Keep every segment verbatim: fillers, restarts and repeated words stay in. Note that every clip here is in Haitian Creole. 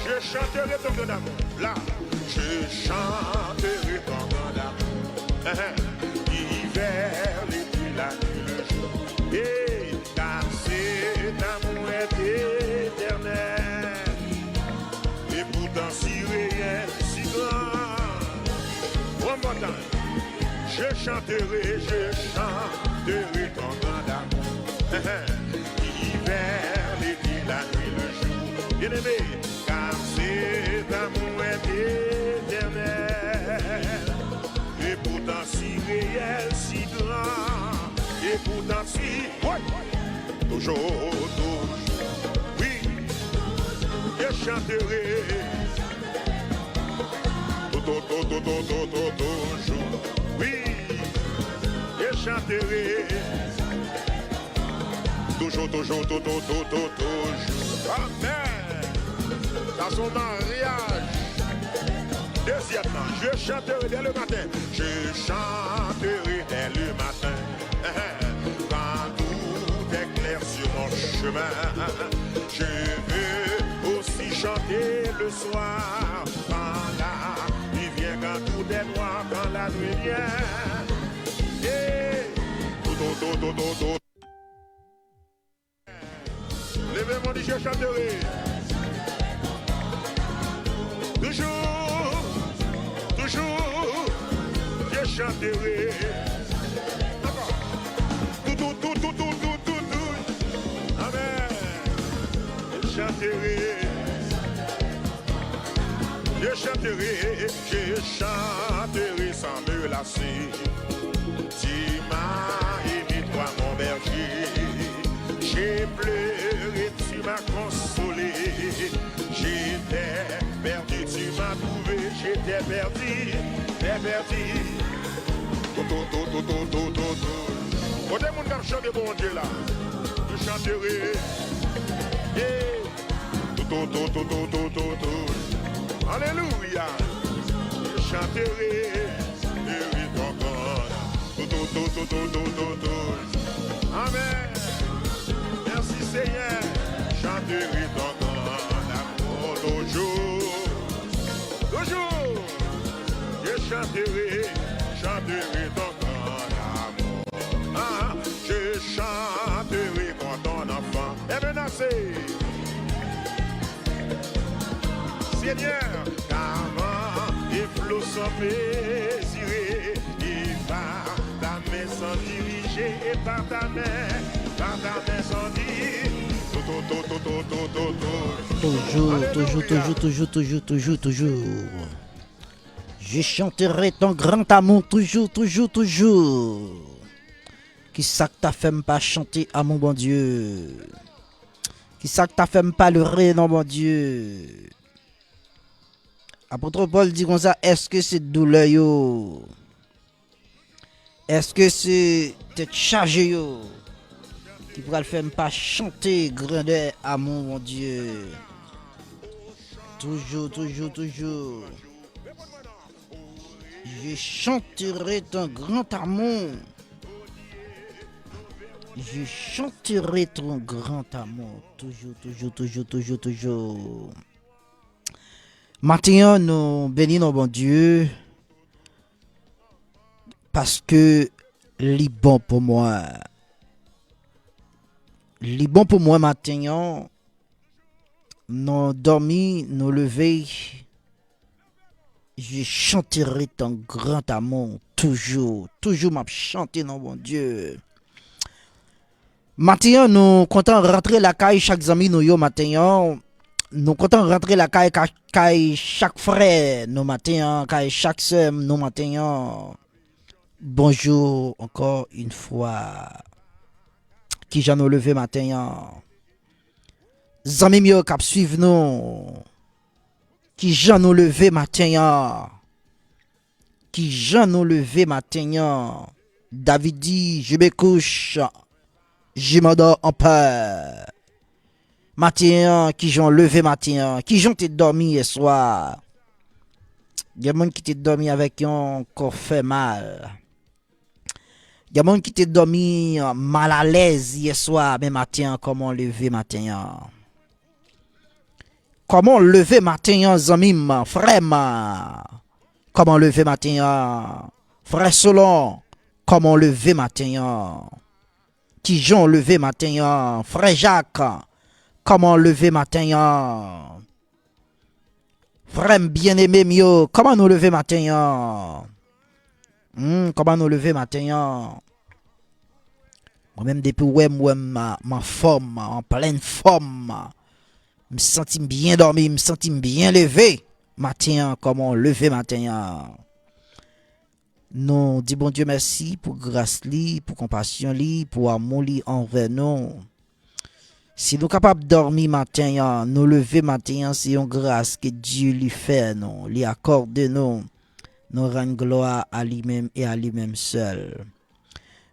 Je chanterai ton grand amour. Là, je chanterai ton grand amour. Hein, hein. L'hiver, l'été, la nuit, le jour. Et car cet amour est éternel. Et pourtant si réel, si grand. One more time. Je chanterai, je chanterai ton grand amour. L'hiver, l'été, la nuit, le jour. Bien-aimé, car cet amour est éternel. Et pourtant si réel, si grand. Et pourtant si, oui, toujours, toujours. Oui, je chanterai. Tou, tou, tou, tou, tou, tou, tou, toujou. Oui, je chanterai. Toujou, toujou, tou, tou, tou, tou, toujou. Amèn. Sa se yon maryaj. Dezyèm nan, je chanterai dès le matin. Je chanterai dès le matin. Quand tout est clair sur mon chemin, je veux aussi chanter le soir. Quand la nuit vient, quand tout est noir, quand la nuit vient. Yeah. Tout, tout, tout, tout, tout, tout. Leve men w, di, je chanterai. Toujours, toujours, je chanterai. Encore. Tout, tout, tout, tout. Amen. Je chanterai. Je chanterai, je chanterai sans me lasser. Tu m'as aimé, toi mon berger. J'ai pleuré, tu m'as consolé. J'étais perdu, tu m'as trouvé. J'étais perdu, j'étais perdu. Tout, tout, tout, tout, tout, tout, tout, tout. Kote moun k ap chante Bondye la? Je chanterai. Yeah. Tout, tout, tout, tout, tout, tout, tout, tout. Alelouya. Je chanterai, chanterai ton grand. Tout, tout, tout, tout, tout, tout, tout, tout. Amen. Merci Seigneur. Chanterai ton grand amour toujours. Toujours. Je chanterai, chanterai ton grand amour. Ah, je chanterai comme ton enfant est menacé. Seigneur, car vent et flots sont mesurés, et par ta main sont dirigés, et par ta main, par ta main sont dirigés. Tout, tout, tout, tout, tout, tout, tout, tout. Toujou, toujou, alelouya, toujou, toujou, toujou, toujou, toujou. Je chanterai ton grand amour toujours, toujours, toujours. Kisa k ta fè m pa chante amou Bondye? Kisa k ta fè m pa leve non Bondye? Apot Pòl di konsa, èske se doulè yo? Èske se tèt chaje yo ki pral fè m pa chante grandè amou Bondye? Toujou, toujou, toujou. Je chanterai ton grand amour. Je chanterai ton grand amour. Toujou, toujou, toujou, toujou, toujou. Maten an, nou beni non Bondye, paske li bon pou mwen. Li bon pou mwen maten an. Nou dòmi, nou leve. Je chanterai ton grand amour toujours. Toujou m ap chante non Bondye. Maten an, nou kontan rantre lakay chak zanmi nou yo maten an. Nou kontan rantre lakay ka-, kay chak frè nou maten an, kay chak sè nou maten an. Bonjou ankò yon fwa. Kijan nou leve maten an? Zanmi m yo k ap swiv nou, kijan nou leve maten an? Kijan nou leve maten an? David di, je me couche, je m'endors en paix. Maten an, kijan w leve maten an? Kijan w te dòmi yè swa? Gen moun ki te dòmi avèk yon kò fè mal. Gen moun ki te dòmi, euh, malalèz yè swa, men maten an, kòman w leve maten an? Kòman w leve maten an, zanmi m, frè m? Kòman w leve maten an? Frè Solon, kòman w leve maten an? Kijan w leve maten an? Frè Jak, kòman w leve maten an? Frè m byeneme m yo, kòman nou leve maten an? Hmm, kòman nou leve maten an? Mwen menm, depi w wè m, wè m, m anfòm, an plèn fòm. M santi m byen dòmi, m santi m byen leve. Maten an, kòman w leve maten an? Nou di Bondye mèsi pou gras li, pou konpasyon li, pou amou li anvè nou. Si nou kapab dòmi maten an, nou leve maten an, se yon gras ke Dye li fè nou, li akòde nou. Nou rann glwa a li menm e a li menm sèl.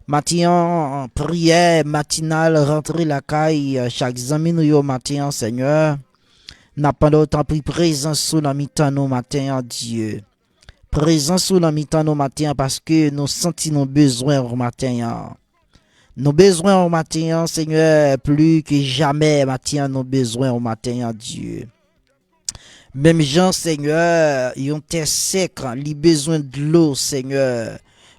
Maten an, priyè matinal rantre lakay chak zanmi nou yo maten an, Senyè. N ap mande w, tanpri, prezans ou nan mitan nou maten an, Dye. Prezans ou nan mitan nou maten an, paske nou santi nou bezwen w maten an. Nou bezwen w maten an, Senyè, pli ke jamè maten an, nou bezwen w maten an, Dye. Menm jan, Senyè, yon tè sèk, li bezwen dlo, Senyè.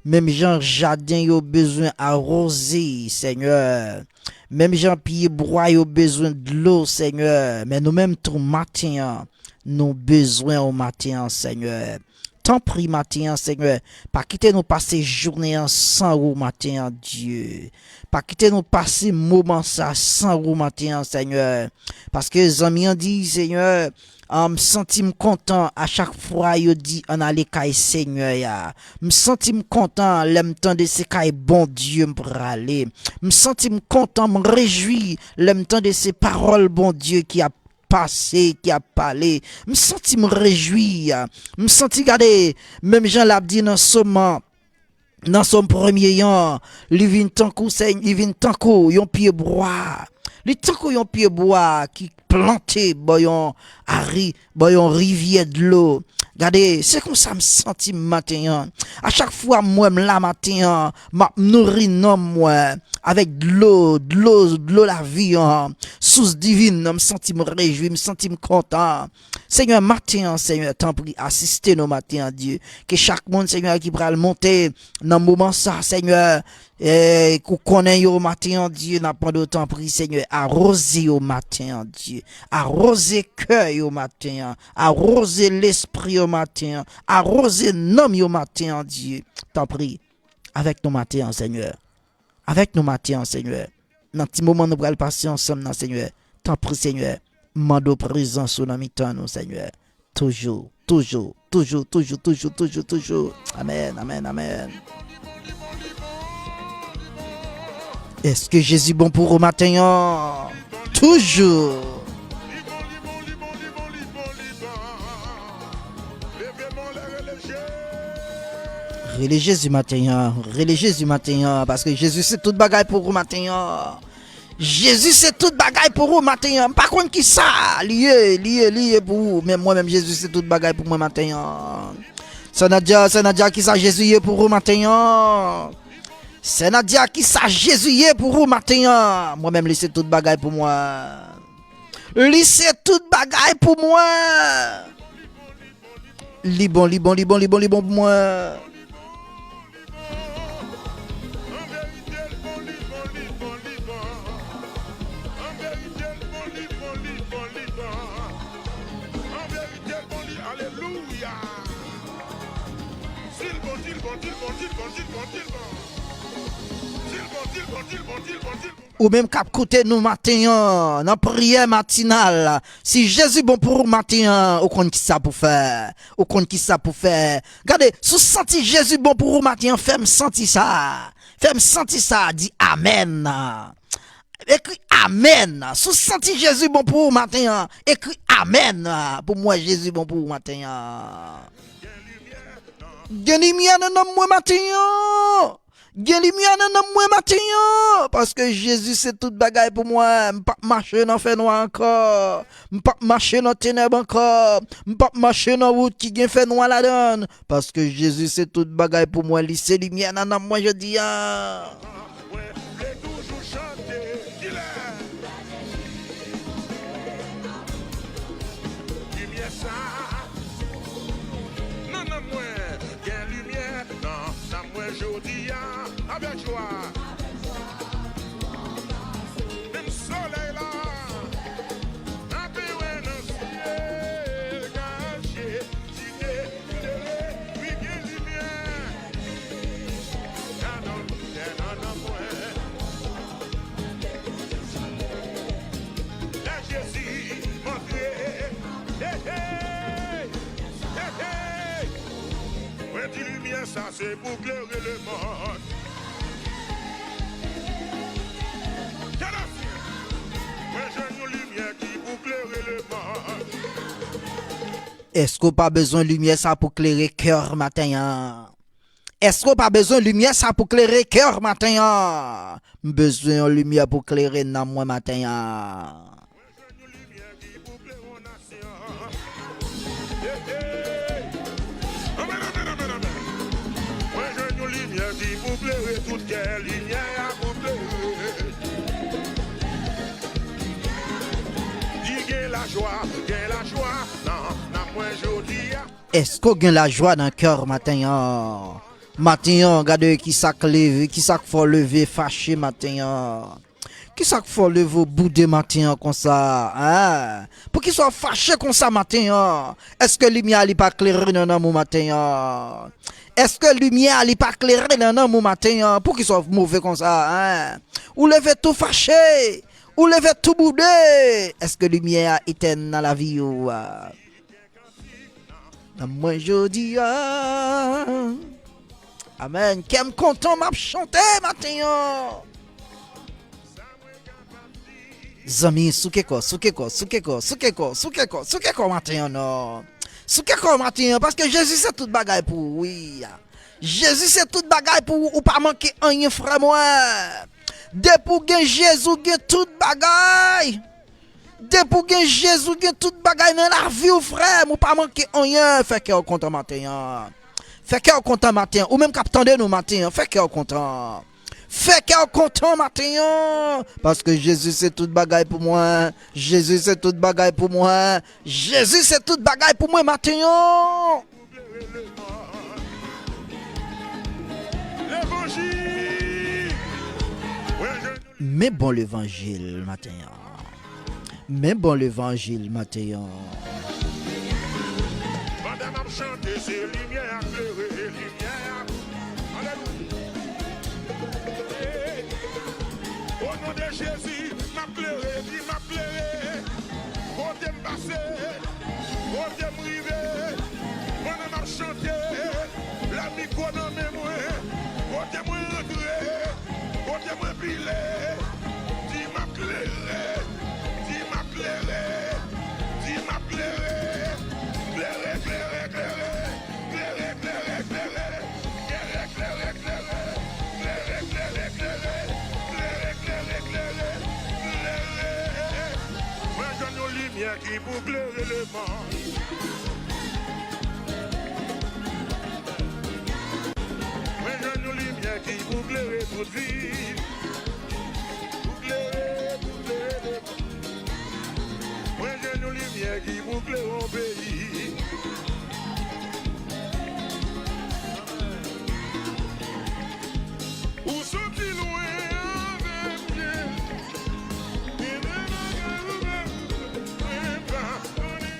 Menm jan jaden yo bezwen awoze, Senyè. Menm jan pye bwa yo bezwen dlo, Senyè. Men nou menm tou maten an, nou bezwen w maten an, Senyè. Tanpri maten an, Senyè, pa kite nou pase jounen an san ou maten an, Dye. Pa kite nou pase moman sa san ou maten an, Senyè. Paske zanmi an di, Senyè, ah, m santi m kontan a chak fwa yo di ann ale kay Senyè a. M santi m kontan lè m tande se kay Bondye m prale. M santi m kontan, m rejwi lè m tande se pawòl Bondye ki ap pase, ki ap pale. M santi m rejwi. M santi, gade, menm jan l ap di nan Sòm, nan Sòm premye an, li vin tankou, se, li vin tankou yon pye bwa. Li tankou yon pye bwa ki plante bò yon ari, bò yon rivyè dlo. Gade, se konsa m santi m maten an. A chak fwa m wè m la maten an, m ap nouri nanm mwen avèk dlo, dlo, dlo lavi an, sous diven nan, m santi m rejwi, m santi m kontan. Senyè, maten an, Senyè, tanpri, asiste nou maten an, Dye. Ke chak moun, Senyè, ki pral monte nan moman sa, Senyè, e, ou konnen yo maten an, Dye, n ap mande w, tanpri, Senyè, awoze yo maten an, Dye. Awoze kè yo maten an. Awoze lespri yo maten an. Awoze nanm yo maten an, Dye. Tanpri, avèk nou maten an, Senyè. Avèk nou maten an, Senyè. Nan ti moman nou pral pase ansanm nan, Senyè. Tanpri, Senyè, mande w prezans ou nan mitan nou, Senyè. Toujou, toujou, toujou, toujou, toujou, toujou, toujou. Amèn, amèn, amèn. Èske Jezi bon pou ou maten an? Toujou. Rele Jezi maten an, rele Jezi maten an, paske Jezi se tout bagay pou ou maten an. Jezi se tout bagay pou ou maten an. M pa konn kisa li ye, li ye, li ye pou ou, men mwen menm Jezi se tout bagay pou mwen maten an. Sè Nadia, sè Nadia, kisa Jezi ye pou ou maten an? Sè Nadia, kisa Jezi ye pou ou maten an? Mwen menm, li se tout bagay pou mwen. Li se tout bagay pou mwen. Li bon, li bon, li bon, li bon, li bon pou mwen. Alelouya. Si l bon, si l bon, si l bon, si l bon, si l bon, si l bon. Si l bon, si l bon, si l bon, si l bon, si l bon. Ou menm k ap koute nou maten an, nan priyè matinal, si Jezi bon pou ou maten an, ou konn kisa pou fè. Ou konn kisa pou fè. Gade, si w santi Jezi bon pou ou maten an, fè m santi sa. Fè m santi sa, di amèn. Ekri amèn. Si w santi Jezi bon pou ou maten an, ekri amèn pou m wè Jezi bon pou ou maten an. Gen limyè nan nanm mwen maten an. Gen limyè nan nanm mwen maten an. Paske Jezi se tout bagay pou mwen. M p ap mache nan fènwa ankò. M p ap mache nan tenèb ankò. M p ap mache nan wout ki gen fènwa ladan l. Paske Jezi se tout bagay pou mwen. Li se limyè nan nanm mwen jodi a. Mwen vle toujou chante. Kilè? Avèk jwa. Menm solèy la, n ape wè nan syèl gaje, ti te klere, wi, gen limyè. Nan non, nan non mwen. Lè Jezi antre, hey, hey, hey, hey. Mwen di limyè sa se pou klere lemonn. Mwen jwenn yon limyè ki pou klere lemonn. Èske w pa bezwen limyè sa pou klere kè w maten an? Èske w pa bezwen limyè sa pou klere kè w maten an? M bezwen yon limyè pou klere nanm mwen maten an. Mwen jwenn yon limyè ki pou klere yon nasyon. Hey, hey. Amèn, amèn, amèn, amèn. Mwen jwenn yon limyè ki pou klere tout kè. Limyè a pou klere. Di gen lajwa, gen lajwa nan nanm mwen jodi a. Èske w gen lajwa nan kè w maten an? Maten an, gade ki sa k leve, ki sa k fè w leve fache maten an. Ki sa k fè w leve w boude maten an konsa, en? Poukisa w fache konsa maten an? Èske limyè a li pa klere nan nanm ou maten an? Èske limyè a li pa klere nan nanm ou maten an? Poukisa w move konsa, en? Ou leve tou fache, ou leve tou boude. Èske limyè a etèn nan lavi w? Nan mwen jodi a. Amèn. Kè m kontan, m ap chante maten an. Zanmi, souke kò, souke kò, souke kò, souke kò, souke kò, souke kò maten an non. Souke kò maten an, paske Jezi se tout bagay pou ou, wi. Jezi se tout bagay pou ou, ou pa manke anyen, frè mwen. Depi w gen Jezi, w gen tout bagay. Depi w gen Jezi, w gen tout bagay nan lavi w, frè m, ou pa manke anyen. Fè kè w kontan maten an. Fè kè w kontan maten an. Ou menm k ap tande nou maten an, fè kè w kontan. Fè kè w kontan maten an. Paske Jezi se tout bagay pou mwen. Jezi se tout bagay pou mwen. Jezi se tout bagay pou mwen maten an. Levanjil. Men bon levanjil maten an. Men bon levanjil maten an. Pandan m ap chante, se limyè a klere, limyè a. Alelouya. O non de Jezi, m ap klere, di m ap klere. Kote m pase, kote m rive, pandan m ap chante, lè mikwo nan men mwen, kote mwen rantre, kote mwen pile, di m ap klere, di m ap klere, di m ap klere, klere, klere, klere. Klere, klere, klere. Klere, klere, klere. Klere, klere, klere. Klere. Mwen jwenn yon limyè ki pou klere lemonn. Mwen jwenn yon limyè ki pou klere tout vi. Pou klere, pou klere lemonn. Mwen jwenn yon limyè ki pou klere yon peyi. Ou soti lwen avè m, Jezi. Gen de bagay ou fè m, mwen pa konnen yo.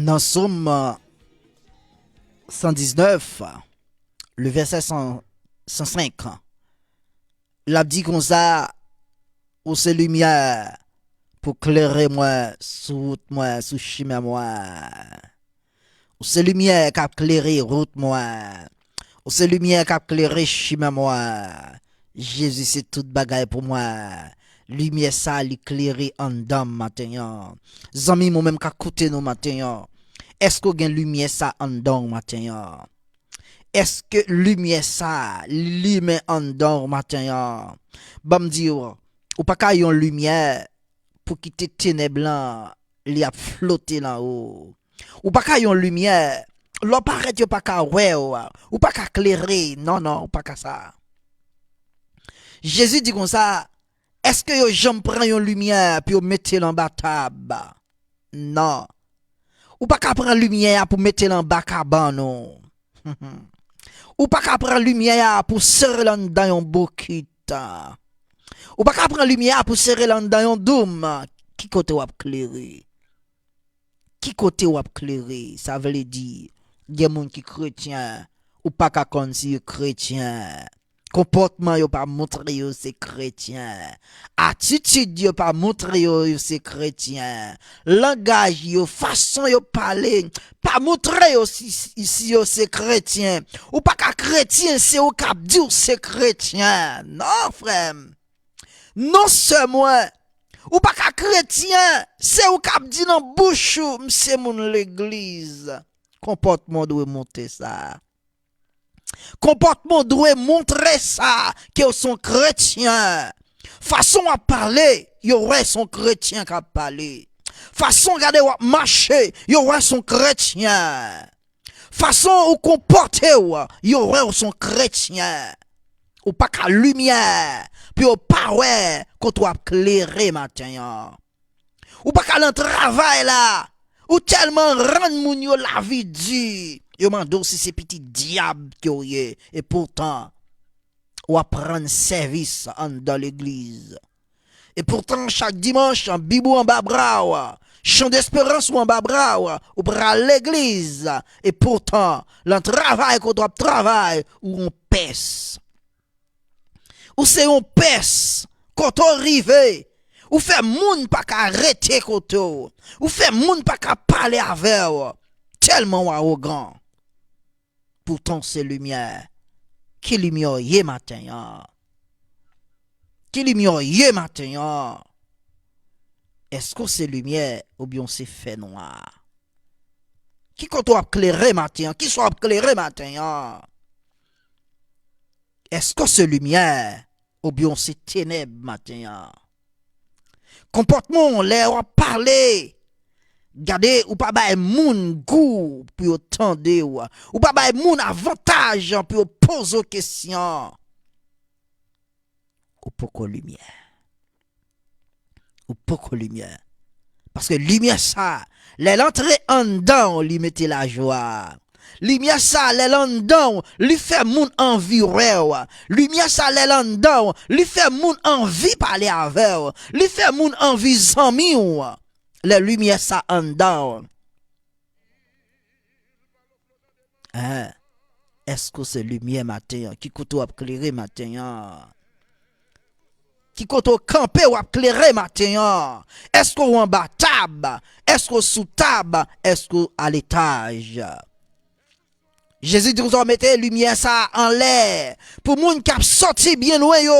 Nan Sòm san diznèf, le vèsè san, san senk, l ap di konsa, ou se limyè pou klere mwen sou wout mwen, sou chimen mwen. Ou se limyè k ap klere wout mwen. Ou se limyè k ap klere chimen mwen. Jezi se tout bagay pou mwen. Limyè sa li klere anndan m maten an. Zanmi m, ou menm k ap koute nou maten an, èske w gen limyè sa anndan w maten an? Èske limyè sa li limen anndan w maten an? Ban m di w, ou pa ka yon limyè pou kite tenèb lan li ap flote lan ou. Ou pa ka yon limyè, lè w parèt yo pa ka wè w, ou pa ka klere, non, non, ou pa ka sa. Jezi di konsa, èske yo janm pran yon limyè pou yo mete l anba tab? Non. Ou pa ka pran limyè a pou mete l anba kabann ou. Ou pa ka pran limyè a pou sere l anndan yon bokit. Ou pa ka pran limyè a pou sere l anndan yon doum. Ki kote w ap klere? Ki kote w ap klere? Sa vle di, gen moun ki kretyen, ou pa ka konn si yo kretyen. Konpòtman yo pa montre yo se kretyen. Atitid yo pa montre yo, yo se kretyen. Langaj yo, fason yo pale, pa montre yo si, si, si yo se kretyen. Ou pa ka kretyen, se ou k ap di w se kretyen. Non, frè m. Non, sè mwen. Ou pa ka kretyen, se ou k ap di nan bouch ou, "M se moun legliz." Konpòtman w dwe montre sa. Konpòtman w dwe montre sa, ke w se yon kretyen. Fason w ap pale, yo wè se yon kretyen k ap pale. Fason w gade w ap mache, yo wè se yon kretyen. Fason ou konpòte w, yo wè w se yon kretyen. Ou pa ka limyè, pou yo pa wè kote w ap klere maten an. Ou pa ka nan travay la, ou tèlman rann moun yo lavi di, yo mande w si se pitit dyab ke w ye, epoutan, w ap rann sèvis anndan legliz. Epoutan, chak dimanch, Bib ou anba bra w, Chan Desperans ou anba bra w, ou pral legliz. Epoutan, lan travay kote w ap travay, ou yon pès. Ou se yon pès. Kote w rive, ou fè moun pa ka rete kote w. Ou fè moun pa ka pale avè w. Tèlman w awogan. Poutan w se limyè. Ki limyè w ye maten an? Ki limyè w ye maten an? Èske w se limyè oubyen w se fènwa? Ki kote w ap klere maten an? Kisa w ap klere maten an? Èske w se limyè oubyen w se tenèb maten an? Konpòtman w lè w ap pale. Gade, ou pa bay moun gou pou yo tande w. Ou pa bay moun avantaj pou yo poze w kesyon. Ou poko limyè. Ou poko limyè. Paske limyè sa, lè l antre anndan w, li mete lajwa. Limyè sa, lè l anndan w, li fè moun anvi wè w. Limyè sa, lè l anndan w, li fè moun anvi pale avè w. Li fè moun anvi zanmi w. Lè limyè sa anndan w. Hein? Èske w se limyè maten an? Ki kote w ap klere maten an? Ki kote w kanpe w ap klere maten an? Èske w anba tab? Èske w sou tab? Èske w aletaj? Jezi di konsa, mete limyè sa a anlè pou moun k ap soti byen lwen yo,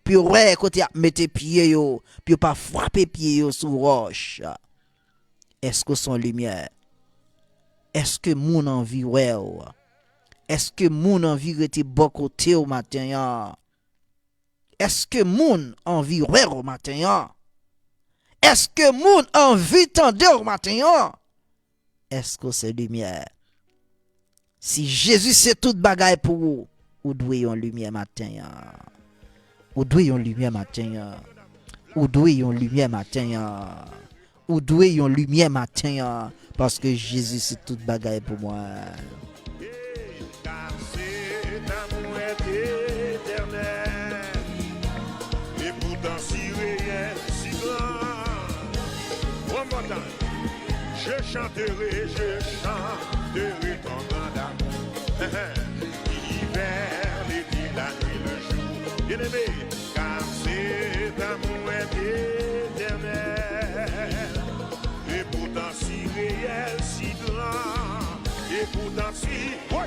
pou yo wè kote y ap mete pye yo, pou yo pa frape pye yo sou wòch. Èske w se yon limyè? Èske moun anvi wè w? Èske moun anvi rete bò kote w maten an? Èske moun anvi wè w maten an? Èske moun anvi tande w maten an? Èske w se limyè? Si Jezi se tout bagay pou ou, ou dwe yon limyè maten an. Ou dwe yon limyè maten an. Ou dwe yon limyè maten an. Ou dwe yon limyè maten an, paske Jezi se tout bagay pou mwen. Car c'est un amour éternel, et pourtant si réel, si grand. One more time. Je chanterai, je chanterai ton grand amour, qui fait revivre la nuit, le jour. Bien-aimé, car cet amour est éternel, et pourtant si réel, si grand, et pourtant si, oui,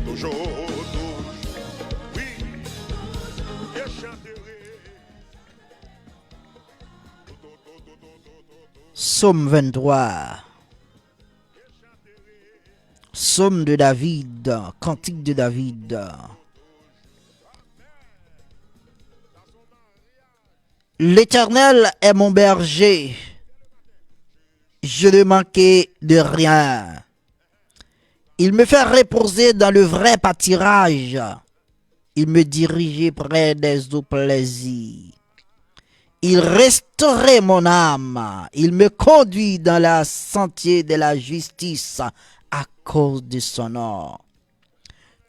toujours, toujours, oui, je chanterai. Sòm venntwa. Sòm de David, kantik de David. L'Éternel est mon berger, je ne manquerai de rien. Il me fait reposer dans le vrai pâturage. Il me dirige près des eaux plaisies. Il restaure mon âme. Il me conduit dans la sentier de la justice à cause de son nom.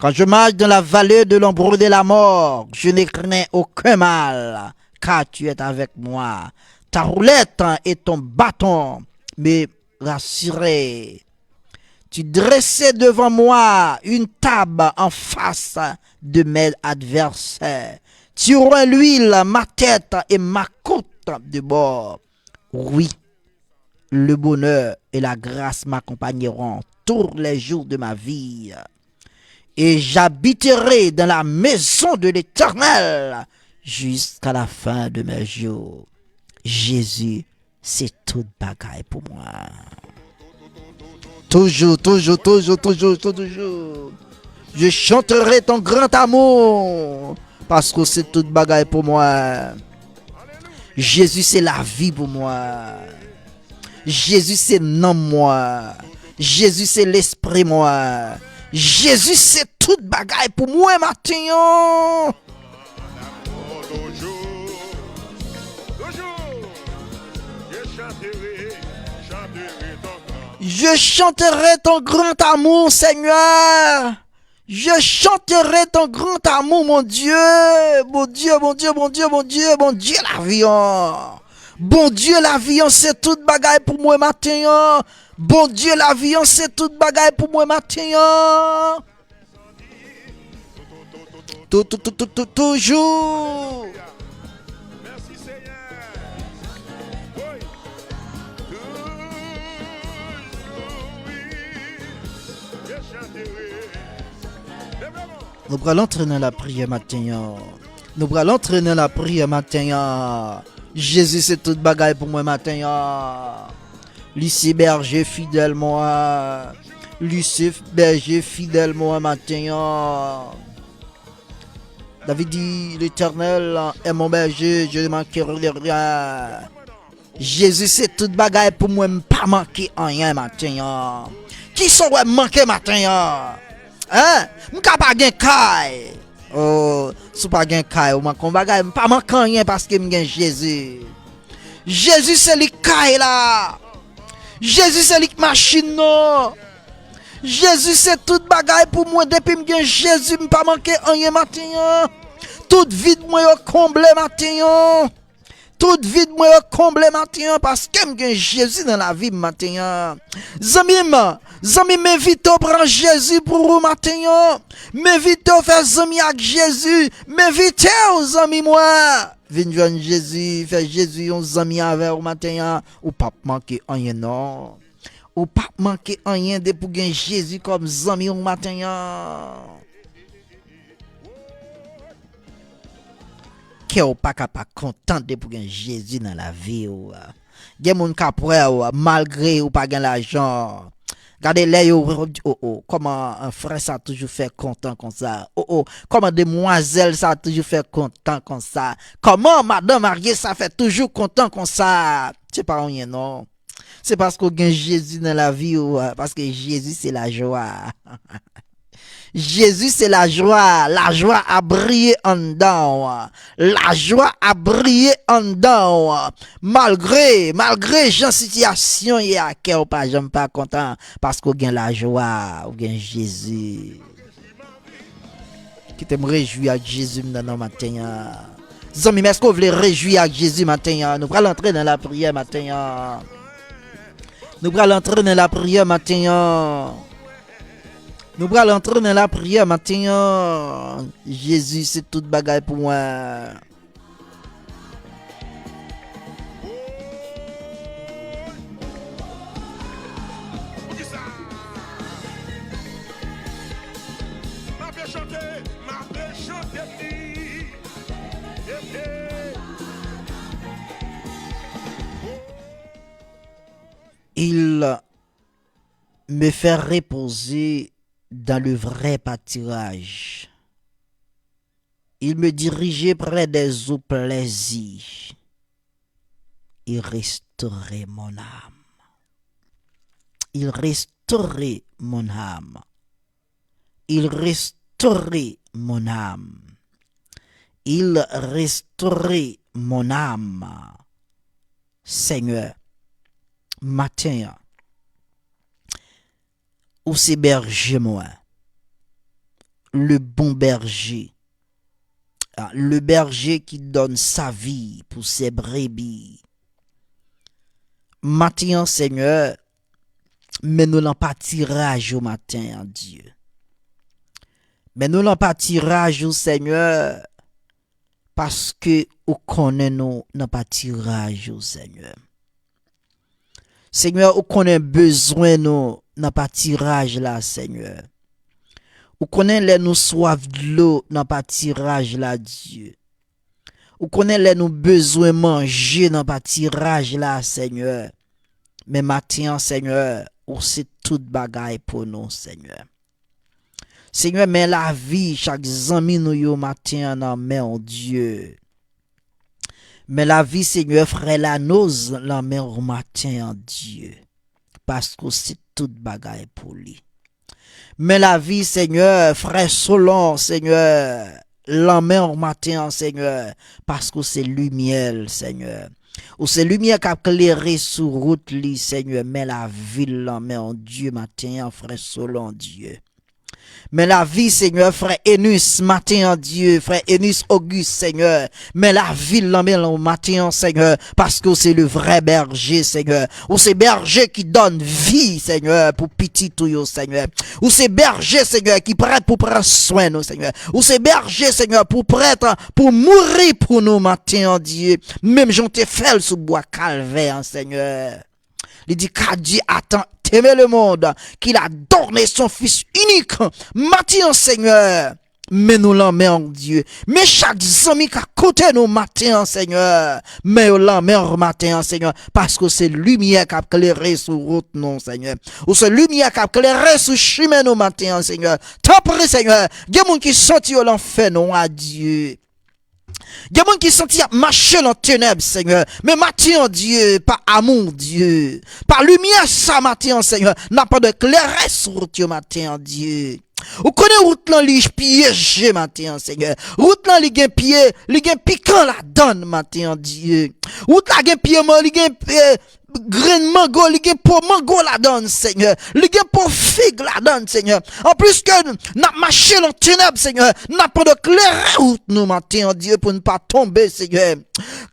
Quand je marche dans la vallée de l'ombre de la mort, je ne crains aucun mal, car tu es avec moi. Ta roulette et ton bâton me rassurent. Tu dresses devant moi une table en face de mes adversaires. Tu oins l'huile ma tête et ma coupe déborde. Oui, le bonheur et la grâce m'accompagneront tous les jours de ma vie. Et j'habiterai dans la maison de l'Éternel jusqu'à la fin de mes jours. Jezi se tout bagay pou mwen. Toujours, toujours, toujours, toujours, toujours. Je chanterai ton grand amour, paske w se tout bagay pou mwen. Jezi se lavi pou mwen. Jezi se nanm mwen. Jezi se lespri mwen. Jezi se tout bagay pou mwen maten an. Je chanterai ton grand amour, Seigneur. Je chanterai ton grand amour, mon Dieu. Mon Dieu, mon Dieu, mon Dieu, mon Dieu, mon Dieu, lavi an. Bondye lavi an se tout bagay pou mwen maten an. Bondye lavi an se tout bagay pou mwen maten an. Tou, tou, tou, tou, tou, toujou. Nou pral antre nan lapriyè maten an. Nou pral antre nan lapriyè maten an. Jezi se tout bagay pou mwen maten an. Li se bèje fidèl mwen. Li se bèje fidèl mwen maten an. David di, L'Éternel est mon berger, je ne manquerai de rien. Jezi se tout bagay pou mwen, m pa manke anyen maten an. Kisa w wè m manke maten an? Hein? M ka pa gen kay. Oh, si w pa gen kay, ou manke yon bagay, m pa manke anyen paske m gen Jezi. Jezi se li k kay la. Jezi se li k machin nan. Jezi se tout bagay pou mwen. Depi m gen Jezi, m pa manke anyen maten an. Tout vid mwen yo konble maten an. Tout vid mwen yo konble maten an paske m gen Jezi nan lavi m maten an. Zanmi m, zanmi m, m envite w pran Jezi pou ou maten an. M envite w fè zanmi ak Jezi. M envite w, zanmi mwen. Vin jwenn Jezi, fè Jezi yon zanmi avè w maten an. Ou p ap manke anyen non. Ou p ap manke anyen depi w gen Jezi kòm zanmi w maten an. Kè w pa ka pa kontan depi w gen Jezi nan lavi w. Gen moun k ap wè w malgre ou pa gen lajan. Gade lè yo wè w, di, o, o, kòman, eh, frè sa toujou fè kontan konsa? O, o, kòman demwazèl sa toujou fè kontan konsa? Kòman madan marye sa fè toujou kontan konsa? Se pa anyen non. Se paske w gen Jezi nan lavi w, paske Jezi se lajwa. Jezi se lajwa, lajwa ap briye anndan w. Lajwa ap briye anndan w. Malgre, malgre jan sitiyasyon ye a, kè w pa janm pa kontan, paske w gen lajwa, ou gen Jezi. Kite m rejwi ak Jezi m nan, nan maten an. Zanmi m, èske w vle rejwi ak Jezi maten an? Nou pral antre nan lapriyè maten an. Nou pral antre nan lapriyè maten an. Nou pral antre nan lapriyè maten an. Jezi se tout bagay pou mwen. Poukisa? M ape chante, m ape chante li. Il me fait reposer dans le vrai pâturage. Il me dirigeait près des eaux plaisies. Il restaurait mon âme. Il restaurait mon âme. Il restaurait mon âme. Il restaurait mon âme. Senyè, maten an, ou se bèje mwen. le bon berger. Ah, le berger qui donne sa vie pour ses brebis. Maten an, Senyè, men nou lan patiraj ou maten an, Dye. Men nou lan patiraj ou, Senyè, paske ou konnen nou nan patiraj ou, Senyè. Senyè, ou konnen bezwen nou nan patiraj la, Senyè. Ou konnen lè nou swaf dlo nan patiraj la, Dye. Ou konnen lè nou bezwen manje nan patiraj la, Senyè. Men maten an, Senyè, ou se tout bagay pou nou, Senyè. Senyè, men lavi chak zanmi nou yo maten an nan men w, Dye. Men lavi, Senyè, frè Lanoz nan men w maten an, Dye. Paske w se tout bagay pou li. Men lavi, Senyè, frè Solon, Senyè, nan men w maten an, Senyè, paske w se limyè l, Senyè. Ou se limyè k ap klere sou wout li, Senyè. Men lavi l nan men w, Dye, maten an, frè Solon, Dye. Men lavi, Senyè, frè Enis, maten an, Dye, frè Enis Auguste, Senyè. Men lavi l nan men w maten an, Senyè, paske w se le vrè bèje, Senyè. Ou se bèje ki donn vi, Senyè, pou pitit ou yo, Senyè. Ou se bèje, Senyè, ki prèt pou pran swen nou, Senyè. Ou se bèje, Senyè, pou prèt pou mouri pou nou maten an, Dye. Menm jan w te fè l sou bwa Kalvè an, Senyè. Li di, car Dieu a tant aimé le monde, qu'il a donné son Fils unique. Maten an, Senyè, men nou nan men w, Dye. Men chak zanmi k ap koute nou maten an, Senyè. Men yo nan men w maten an, Senyè. Paske w se limyè k ap klere sou wout nou, Senyè. Ou se limyè k ap klere sou chimen nou maten an, Senyè. Tanpri, Senyè. Gen moun ki santi yo nan fènwa, Dye. Gen moun ki santi y ap mache nan tenèb, Senyè. Men maten an, Dye, pa amou, Dye, pa limyè sa maten an, Senyè, n ap mande klere sou wout yo maten an, Dye. Ou konnen wout lan li pyeje maten an, Senyè. Wout lan li gen pye, li gen pikan ladan l maten an, Dye. Wout la gen pye man, li gen pye, grenn mango, li gen po mango ladan l, Senyè. Li gen po fig ladan l, Senyè. Anplis ke n ap mache nan tenèb, Senyè, n ap mande klere wout nou maten an, Dye, pou n pa tonbe, Senyè.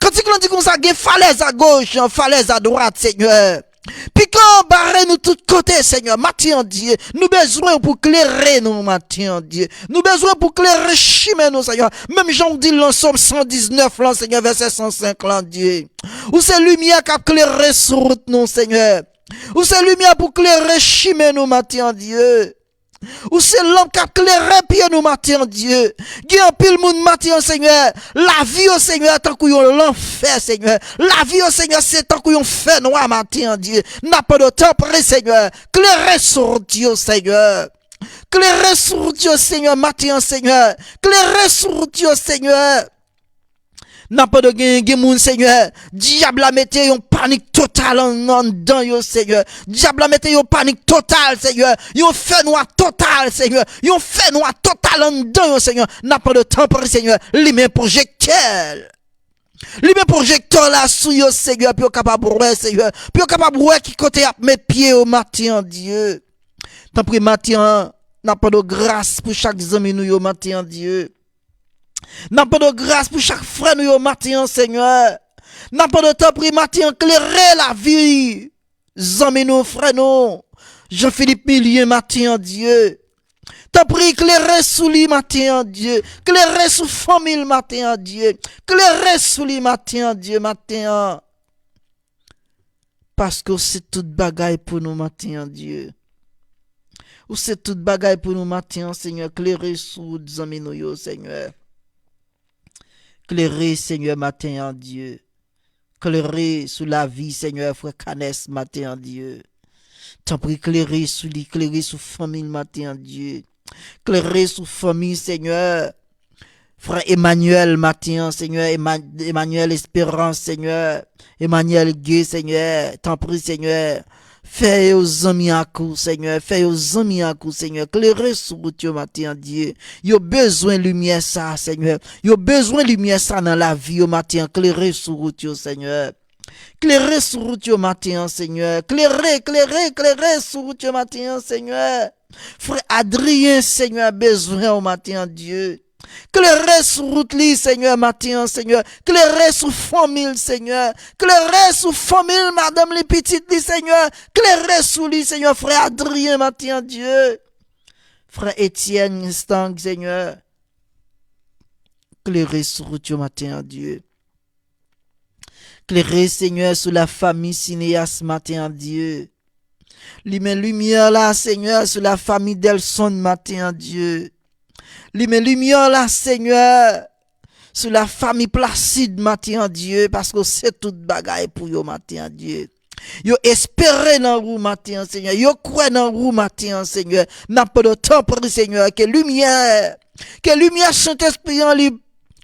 Kantik lan di konsa, gen falèz agoch, falèz adwat, Senyè. Pikan bare nou tout kote, Senyè. Maten an, Dye, nou bezwen w pou klere nou maten an, Dye. Nou bezwen w pou klere chimen nou, Senyè. Menm jan w di l nan Sòm san diznèf lan, Senyè, vèsè san senk lan, Dye. Ou se limyè k ap klere sou wout nou, Senyè. Ou se limyè pou klere chimen nou maten an, Dye. Ou se lanp k ap klere pye nou maten an, Dye. Gen anpil moun maten an, Senyè. Lavi yo, Senyè, tankou yon lanfè, Senyè. Lavi yo, Senyè, se tankou yon fènwa maten an, Dye. N ap mande w, tanpri, Senyè, klere sou wout yo, Senyè. Klere sou wout yo, Senyè, maten an, Senyè. Klere sou wout yo, Senyè. N ap mande w, gen, gen moun, Senyè, dyab la mete yon panik total an, anndan yo, Senyè. Dyab la mete yon panik total, Senyè. Yon fènwa total, Senyè. Yon fènwa total anndan yo, Senyè. N ap mande w, tanpri, Senyè, limen pwojektè. Limen pwojektè la sou yo, Senyè, pou yo kapab wè, Senyè. Pou yo kapab wè ki kote y ap met pye yo maten an, Dye. Tanpri, maten an, n ap mande w gras pou chak zanmi nou yo maten an, Dye. N ap mande w gras pou chak frè nou yo maten an, Senyè. N ap mande w, tanpri, maten an, klere lavi zanmi nou, frè nou, Jean Philippe Milien, maten an, Dye. Tanpri, klere sou li maten an, Dye. Klere sou fanmi l maten an, Dye. Klere sou li maten an, Dye, maten an. Paske w se tout bagay pou nou maten an, Dye. Ou se tout bagay pou nou maten an, Senyè. Klere sou zanmi nou yo, Senyè. Klere, Senyè, maten an, Dye. Klere sou lavi, Senyè, frè Kanès maten an, Dye. Tanpri, klere sou li, klere sou fanmi l maten an, Dye. Klere sou fanmi, Senyè. Frè Emmanuel maten an, Senyè, Emma-, Emmanuel Esperance, Senyè, Emmanuel Gay, Senyè, tanpri, Senyè, fè yo zanmi ak ou, Senyè, fè yo zanmi ak ou, Senyè, klere sou wout yo maten an, Dye. Yo bezwen limyè sa, Senyè. Yo bezwen limyè sa nan lavi yo maten an, klere sou wout yo, Senyè. Klere sou wout yo maten an, Senyè. Klere, klere, klere sou wout yo maten an, Senyè. Frè Adrien, Senyè, bezwen w maten an, Dye. Klere sou wout li, Senyè, maten an, Senyè. Klere sou fanmi l, Senyè. Klere sou fanmi l, madanm li, pitit li, Senyè. Klere sou li, Senyè, frè Adrien, maten an, Dye. Frè Etienne Stang, Senyè. Klere sou wout yo maten an, Dye. Klere, Senyè, sou lafanmi Sineyas maten an, Dye. Limen limyè la, Senyè, sou lafanmi Delson maten an, Dye. Limen limyè la, Senyè, sou lafanmi Plasid maten an, Dye, paske w se tout bagay pou yo maten an, Dye. Yo espere nan ou maten an, Senyè. Yo kwè nan ou maten an, Senyè. N ap mande w, tanpri, Senyè, ke limyè, ke limyè Sentespri an li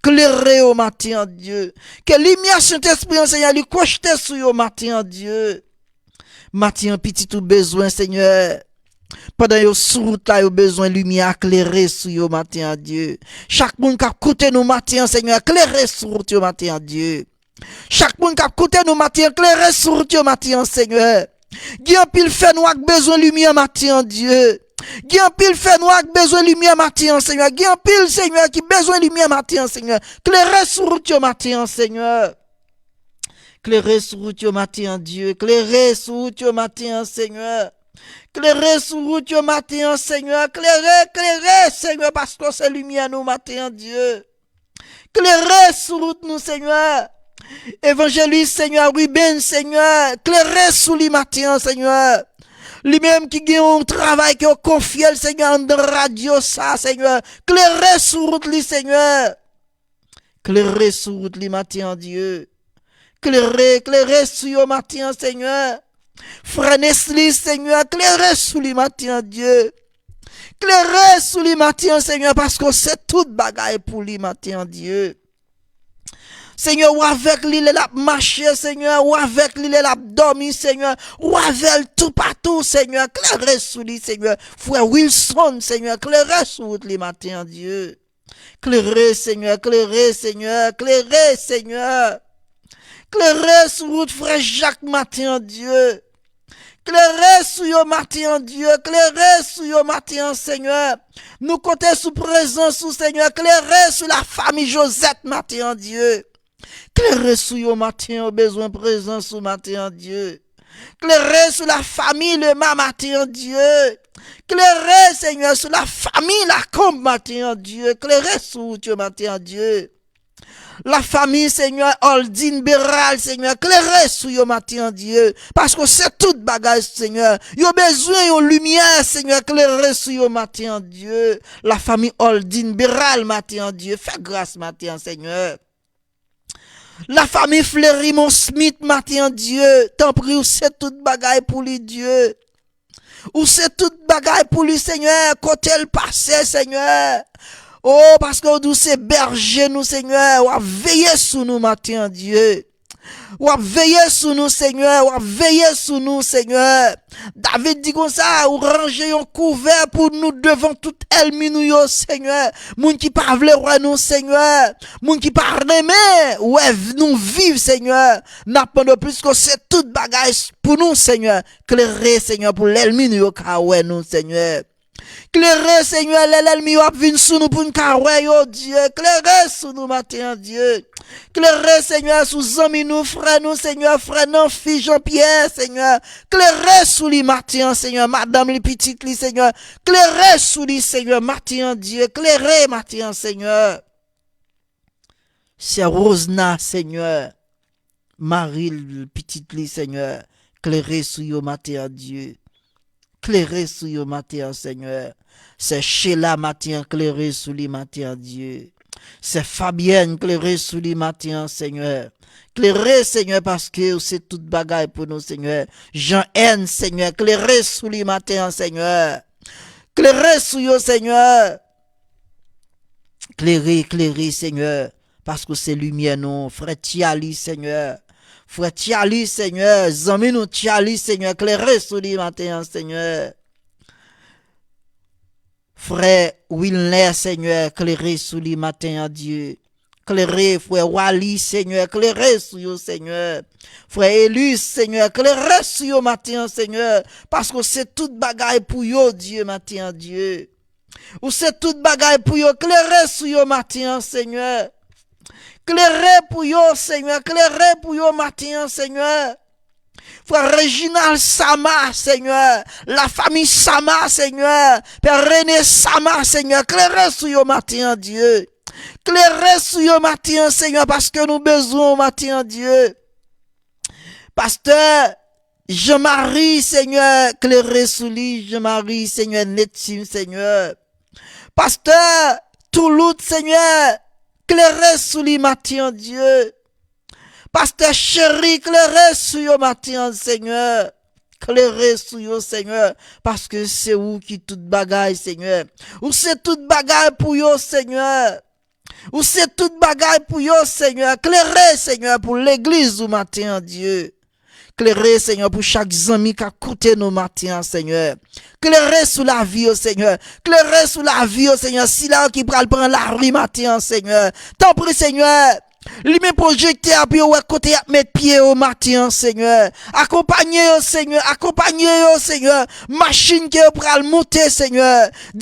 klere yo maten an, Dye. Ke limyè Sentespri an, Senyè, li kwochte sou yo maten an, Dye. Maten an, pitit ou bezwen, Senyè. Pandan yo sou wout la, yo bezwen limyè a klere sou yo maten an, Dye. Chak moun k ap koute nou maten an, Senyè, klere sou wout yo maten an, Dye. Chak moun k ap koute nou maten an, klere sou wout yo maten an, Senyè. Gen anpil fènwa k bezwen limyè maten an, Dye. Gen anpil fènwa k bezwen limyè maten an, Senyè. Gen anpil, Senyè, ki bezwen limyè maten an, Senyè. Klere sou wout yo maten an, Senyè. Klere sou wout yo maten an, Dye. Klere sou wout yo maten an, Senyè. Klere sou wout yo maten an, Senyè. Klere, klere, Senyè, paske w se limyè nou maten an, Dye. Klere sou wout nou, Senyè. Evanjelis, Senyè, Ruben, Senyè, klere sou li maten an, Senyè. Li menm ki gen yon travay ke w konfye l, Senyè, anndan radyo sa, Senyè. Klere sou wout li, Senyè. Klere sou wout li maten an, Dye. Klere, klere sou yo maten an, Senyè. Frè Nesli, Senyè, klere sou li maten an, Dye. Klere sou li maten an, Senyè, paske w se tout bagay pou li maten an, Dye. Senyè, w avèk li lè l ap mache, Senyè, w avèk li lè l ap dòmi, Senyè, w avè l toupatou, Senyè, klere sou li, Senyè. Frè Wilson, Senyè, klere sou wout li maten an, Dye. Klere, Senyè, klere, Senyè, klere, Senyè. Klere sou wout frè Jak maten an, Dye. Klere sou yo maten an, Dye. Klere sou yo maten an, Senyè. Nou konte sou prezans ou, Senyè. Klere sou lafanmi Josette maten an, Dye. Klere sou yo maten an, yo bezwen prezans ou maten an, Dye. Klere sou lafanmi Lema maten an, Dye. Klere, Senyè, sou lafanmi Lakonb maten an, Dye. Klere sou wout yo maten an, Dye. Lafanmi, Senyè, Aldine Beral, Senyè, klere sou yo maten an, Dye. Paske w se tout bagay, Senyè. Yo bezwen yon limyè, Senyè, klere sou yo maten an, Dye. Lafanmi Aldine Beral maten an, Dye. Fè gras maten an, Senyè. Lafanmi Fleurimond Smith maten an, Dye, tanpri, ou se tout bagay pou li, Dye. Ou se tout bagay pou li, Senyè, kote l pase, Senyè. O, paske w di w se bèje nou, Senyè, w ap veye sou nou maten an, Dye. W ap veye sou nou, Senyè, w ap veye sou nou, Senyè. David di konsa, ou ranje yon kouvè pou nou devan tout ènmi nou yo, Senyè. Moun ki pa vle wè nou, Senyè. Moun ki pa renmen wè v-, nou viv, Senyè. N ap mande w, piske w se tout bagay s-, pou nou, Senyè. Klere, Senyè, pou lènmi nou yo ka wè nou, Senyè. Klere, Senyè, lè lènmi yo ap vin sou nou pou n ka wè yo, Dye. Klere sou nou maten an, Dye. Klere, Senyè, sou zanmi nou, frè nou, Senyè, frè Nanfi Jean Pierre, Senyè. Klere sou li maten an, Senyè, madanm li, pitit li, Senyè. Klere sou li, Senyè, maten an, Dye. Klere maten an, Senyè. Sè Rosna, Senyè. Mari l, pitit li, Senyè. Klere sou yo maten an, Dye. Klere sou yo maten an, Senyè. Sè Sheila maten an, klere sou li maten an, Dye. Sè Fabienne, klere sou li maten an, Senyè. Klere, Senyè, paske ou se tout bagay pou nou, Senyè. Jean N, Senyè, klere sou li maten an, Senyè. Klere sou yo, Senyè. Klere, klere, Senyè. Paske w se limyè nou. Frè Tyalis, Senyè. Frè Tyalis, Senyè. Zanmi nou Tyalis, Senyè. Klere sou li maten an, Senyè. Frè Wilner, Senyè. Klere sou li maten an, Dye. Klere frè Wally, Senyè, klere sou yo, Senyè. Frè Elis, Senyè, klere sou yo maten an, Senyè, paske w se tout bagay pou yo, Dye, maten an, Dye. Ou se tout bagay pou yo, klere sou yo maten an, Senyè. Klere pou yo, Senyè, klere pou yo maten an, Senyè. Frè Reginald Sama, Senyè. Lafanmi Sama, Senyè. Pè Rene Sama, Senyè. Klere sou yo maten an, Dye. Klere sou yo maten an, Senyè, paske nou bezwen w maten an, Dye. Pastè Jean-Marie, Senyè, klere sou li, Jean-Marie, Senyè, Netim, Senyè. Pastè Toulout, Senyè, klere sou li maten an, Dye. Pastè Cheri, klere sou yo maten an, Senyè. Klere sou yo, Senyè, paske se ou ki tout bagay, Senyè. Ou se tout bagay pou yo, Senyè. Ou se tout bagay pou yo, Senyè. Klere, Senyè, pou legliz ou maten an, Dye. Klere, Senyè, pou chak zanmi k ap koute nou maten an, Senyè. Klere sou lavi yo, Senyè. Klere sou lavi yo, Senyè. Sila yo ki pral pran lari maten an, Senyè. Tanpri, Senyè. Limen pwojektè a pou yo wè kote y ap met pye yo maten an, Senyè. Akonpanye yo, Senyè. Akonpanye yo, Senyè. Machin ke yo pral moute, Senyè.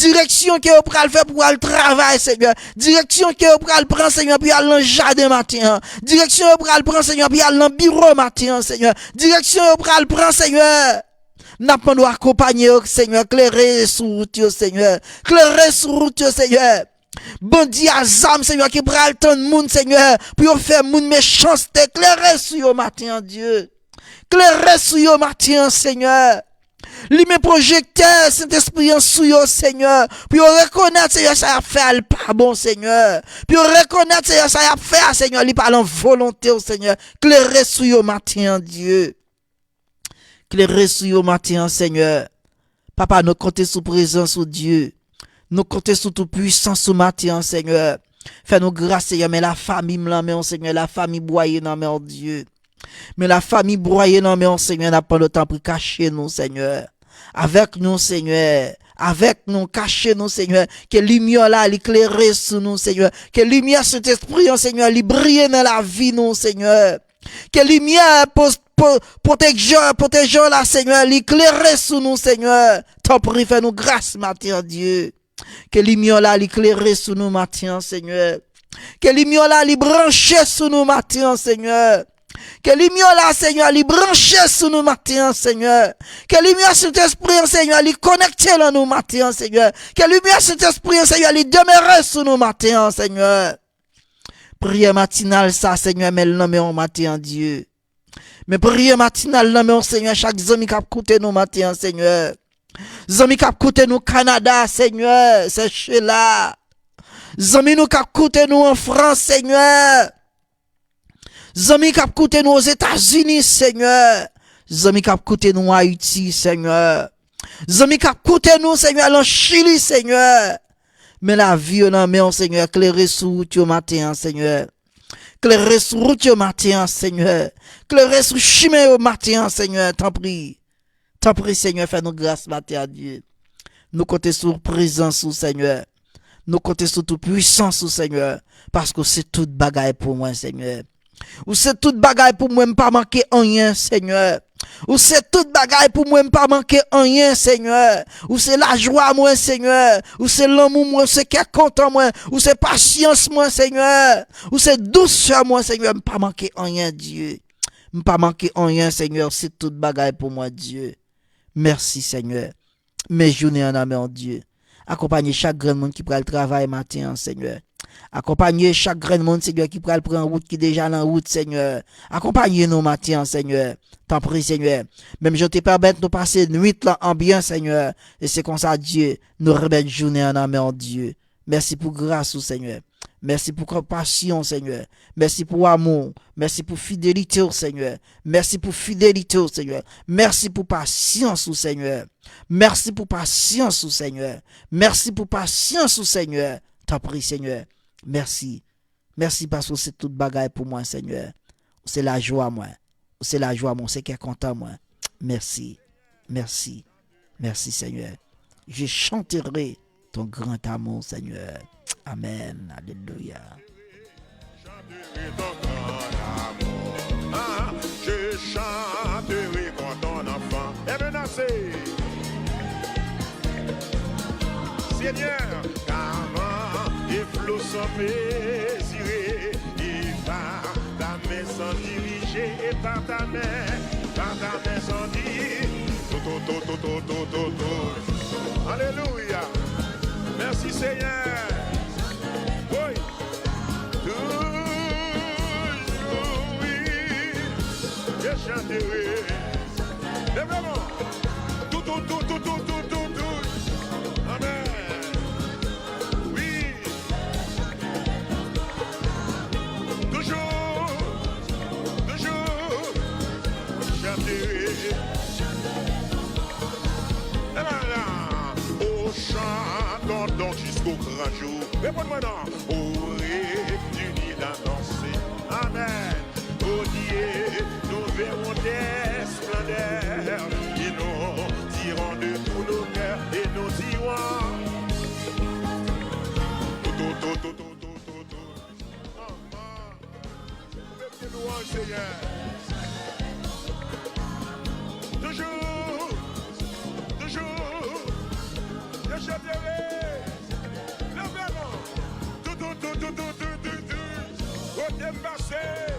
Direksyon ke yo pral fè pou al travay, Senyè. Direksyon ke yo pral pran, Senyè, pou y al nan jaden maten an. Direksyon yo pral pran, Senyè, pou y al nan biwo maten an, Senyè. Direksyon yo pral pran, Senyè. N ap mande w akonpanye yo, Senyè. Klere sou wout yo, Senyè. Klere sou wout yo, Senyè. Bandi a zam, Senyè, ki pral tann moun, Senyè, pou yo fè moun mechanste. Klere sou yo maten an, Dye. Klere sou yo maten an, Senyè. Limen pwojektè Sentespri an sou yo, Senyè. Pou yo rekonèt, Senyè, sa y ap fè a, li pa bon, Senyè. Pou yo rekonèt, Senyè, sa y ap fè a, Senyè, li pa nan volonte w, Senyè. Klere sou yo maten an, Dye. Klere sou yo maten an, Senyè. Papa, nou konte sou prezans ou, Dye. Nou konte sou toupwisans ou maten an, Senyè. Fè nou gras, Senyè. Men lafanmi m nan men w, Senyè. Lafanmi Bwaye nan men w, Dye. Men lafanmi Bwaye nan men w, Senyè. N ap mande w, tanpri, kache nou, Senyè. Avèk nou, Senyè. Avèk nou, kache nou, Senyè. Ke limyè la, li klere sou nou, Senyè. Ke limyè Sentespri an, Senyè, li briye nan lavi nou, Senyè. Ke limyè pos- po- pwoteje, pwoteje w la, Senyè, li klere sou nou, Senyè. Tanpri, fè nou gras maten an, Dye. Ke limyè w la, li klere sou nou maten an, Senyè. Ke limyè w la, li branche sou nou maten an, Senyè. Ke limyè w la, Senyè, li branche sou nou maten an, Senyè. Ke limyè Sentespri an, Senyè, li konekte nan nou maten an, Senyè. Ke limyè Sentespri an, Senyè, li demere sou nou maten an, Senyè. Priyè matinal sa, Senyè, men l nan men w maten an, Dye. Men priyè matinal nan men w, Senyè, chak zanmi k ap koute nou maten an, Senyè. Zanmi k ap koute nou Kanada, Senyè, sè Chela. Zanmi nou k ap koute nou an Frans, Senyè. Zanmi k ap koute nou Ozetazini, Senyè. Zanmi k ap koute nou Ayiti, Senyè. Zanmi k ap koute nou, Senyè, nan Chili, Senyè. Men lavi yo nan men w, Senyè. Klere sou wout yo maten an, Senyè. Klere sou wout yo maten an, Senyè. Klere sou chimen yo maten an, Senyè, tanpri. Tanpri, Senyè, fè nou gras maten an, Dye. Nou konte sou prezans ou, Senyè. Nou konte sou toupwisans ou, Senyè. Paske w se tout bagay pou mwen, Senyè. Ou se tout bagay pou mwen, m pa manke anyen, Senyè. Ou se tout bagay pou mwen, m pa manke anyen, Senyè. Ou se lajwa mwen, Senyè. Ou se lanmou mwen, ou se kè kontan mwen. Ou se pasyans mwen, Senyè. Ou se dousè mwen, Senyè. M pa manke anyen, Dye. M pa manke anyen, Senyè. Ou se tout bagay pou mwen, Dye. Mèsi, Senyè. Men jounen an nan men w, Dye. Akonpanye chak grenn moun ki pral travay maten an, Senyè. Akonpanye chak grenn moun, Senyè, ki pral pran wout, ki deja nan wout, Senyè. Akonpanye nou maten an, Senyè. Tanpri, Senyè. Menm jan w te pèmèt nou pase nwit lan an byen, Senyè. E se konsa, Dye, nou remèt jounen an nan men w, Dye. Mèsi pou gras ou, Senyè. Mèsi pou konpasyon w, Senyè. Mèsi pou amou w. Mèsi pou fidelite w, Senyè. Mèsi pou fidelite w, Senyè. Mèsi pou pasyans ou, Senyè. Mèsi pou pasyans ou, Senyè. Mèsi pou pasyans ou, Senyè. Tanpri, Senyè. Mèsi. Mèsi paske w se tout bagay pou mwen, Senyè. Ou se lajwa mwen. Ou se lajwa mwen, ou se kè kontan mwen. Mèsi. Mèsi. Mèsi, Senyè. Je chanterai ton grand amour, Senyè. Amèn. Alelouya. Ah, je chanterai comme ton enfant. Est menacé. Seigneur, car vent et flots sont mesurés, et par ta main sont dirigés, et par ta main, par ta main sont dirigés. Tout, tout, tout, tout, tout, tout, tout, tout. Alléluia. Merci Seigneur. Oui. Toujours, oui, je chanterai. Lève la main. Tout, tout, tout, tout, tout, tout, tout, tout. Amen. Oui. Toujours, toujours, chanterai. E la la, oh, chantons donc jusqu'au grand jour. Reponn mwen non. Au rêve d'unir la danse. Amen. Oh Dieu, nous verrons tes splendeurs. Et nous dirons de tout nos cœurs. Et nous dirons. Tout, tout, tout, tout, tout, tout, tout, tout. Amen. Mete louanj, Seigneur. Toujours, toujours, je chanterai. Lève la main. Tout, tout, tout, tout, tout, tout, tout, tout. Kote m pase.